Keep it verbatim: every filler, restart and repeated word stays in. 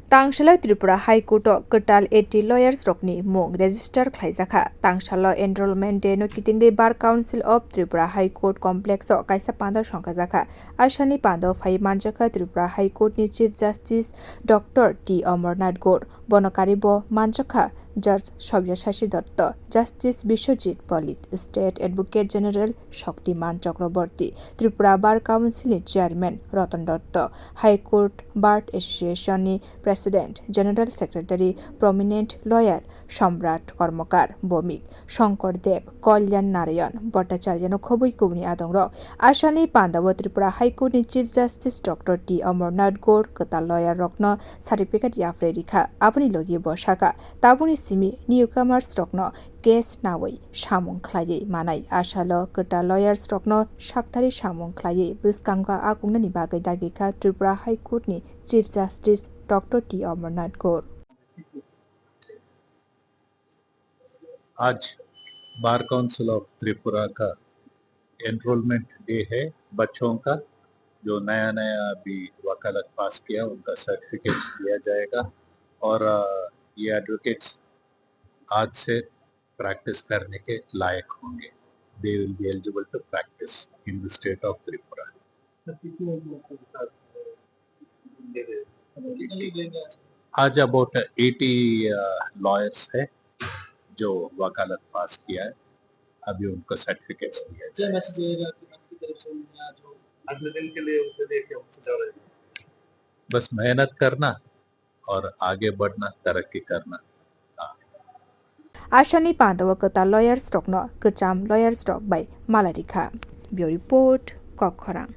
Tangsalo Tripura High Court o kwtal eighty lawyers rokni mung register khlaijakha. Tangsalo Enrollment Day no kitingwi Bar Council of Tripura High Court Complex o kaisa panda songkhajakha. Asalni panda o phai manjakha Tripura High Court ni Chief Justice Doctor T Amarnath Gaur. Bono karibo manjakha Judge Sabyasachi Dutta, Justice Biswajit Palit, State Advocate General Shaktiman Chakraborty, Tripura Bar Council ni Chairman Ratan Dutta, High Court Bar Association ni President, General Secretary, prominent lawyer Samrat Karmakar, Bomik Shankar Deb, Kalyan Narayan Bhattacharya no khobwi kubuni adongrok. Asalni panda o Tripura High Court ni Chief Justice Doctor T Amarnath Gaur kwtal lawyer rokno certificate yapharwi rikha. Aboni logi bo sakha, tabukni simi newcomers rokno case nawi samung khlaiwi manai. Asalo kwtal lawyers rokno sakthari samung khlaiwi bwskango akungnani bagwi dagikha Tripura High Court ni Chief Justice Doctor T Amarnath Gaur. आज bar council of Tripura का enrolment day है बच्चों का। जो नया नया अभी वकालत पास किया, उनका सर्टिफिकेट्स दिया जाएगा और अ, ये एडवोकेट्स आज से प्रैक्टिस करने के लायक होंगे। They will be eligible to practice in the state of Tripura. आज अबाउट एटी लॉयर्स है जो वकालत पास किया है, अभी उनको सर्टिफिकेट्स दिया जाएगा। क्या मैसेज रहेगा कि आपकी तरफ से उन्हें आज वो अगले दिन के लिए उनके लिए क्या सुझाव रहेगा? बस मेहनत करना और आगे बढ़ना, तरक्की करना। हाँ। Asalni panda o kwtal lawyers rokno kwcham lawyers rok bai mala rikha. Bureau Report, Kokkhorang.